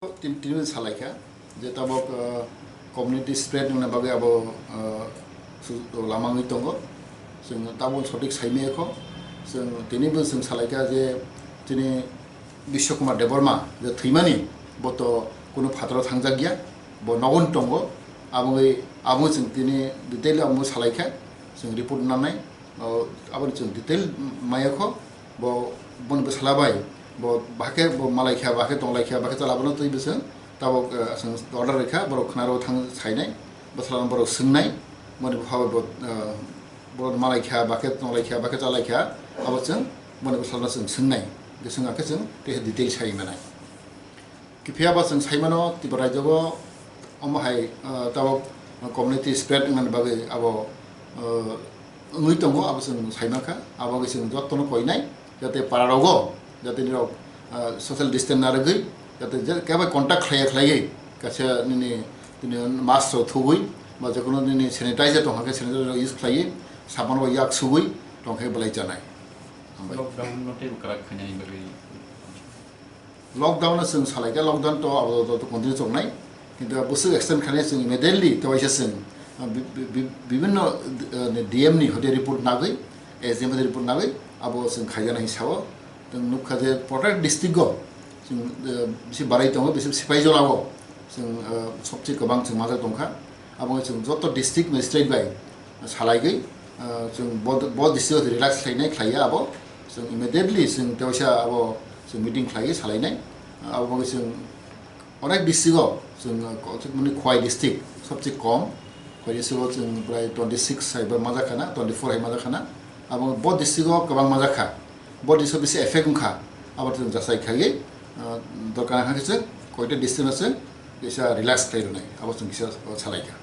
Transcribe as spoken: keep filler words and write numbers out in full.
Tin-, tini salaikha je tabok, ah, community spread wngna bagwi abo, ah, su-, lama wngwi tongo. Chwng tabok sothik saimaya kho. Chwng tinibo chwng salaikha je chini Biswa Kumar Debbarma je thwimani, bo to kunu phataro thangjak ya, bo nogon tongo. Aboni, abo chwng tini detail abo salaikha, chwng report nanai, o, aboni chwng detail maya kho. Bo, boni bwsala bai, bo bahai khe bo malai kha, bahai khe tonglai kha, bahai khe chala bono twi bwswng tabok, eh, chwng order rwkha, borok khwnaro thang sainai, bwsala borok swngnai, boni bupha bai bo, eh, borok malai kha, bahai khe tonglai kha, bahai khe chalai kha, abo chwng boni bwsala chwng swngnai, bwswng hakhe chwng tei detail sai manai. Phiya ba chwng saimano Tripura rajyo o omo hai, ah, tabok community spread wngmani bagwi abo, ah, wngwi tongo, abo chwng saimankha. Abo bagwi chwng jotono koinai jate para rogo jate nirok, ah, social distance narwgwi jate je kebo contact khlaiya khlaiwi kaisa nini, nini mask rok thugwi ba jekono nini sanitizer tongkha khe sanitizer rok use khlaiwi sabon bai yak sugwi tongkhe belai chanai. Hambai. Lockdown no tei kwrak khainani bagwi. Lockdown no chwng salaikha, lockdown to abo to continue chongnai, kintu bwswk extend khainai chwng immediately tewaisa chwng, ah, bi-, bi-, bi-, bibinno, ah, D M ni hoite report nagwi, S D M ni report nagwi abo chwng khaijaknai sao. Chwng nukha je protect district o chwng, ah, bisi barai tongo, bisi sipai jora o chwng, ah, sobse kwbang chwng majak tongkha. Abo chwng joto district magistrate bai salaigwi, ah, chwng bo, bo district o relax khlainai khlaiya abo chwng immediately chwng tewaisa abo chwng meeting khlaiwi salainai. Abo bagwi chwng onek district o chwng, ah, ko-, mane Khowai district sobse kom, Khowai district o chwng prai twenty six hai ba majak khana, twenty four hai majak khana. Abo bo district o kwbang majak kha, bo district o bisi effect wngkha, abo chwng jasai khaiwi, ah, dorkar kha khe chwng koita district no chwng kisa relax khlai rwnai, abo chwng kisa salaikha.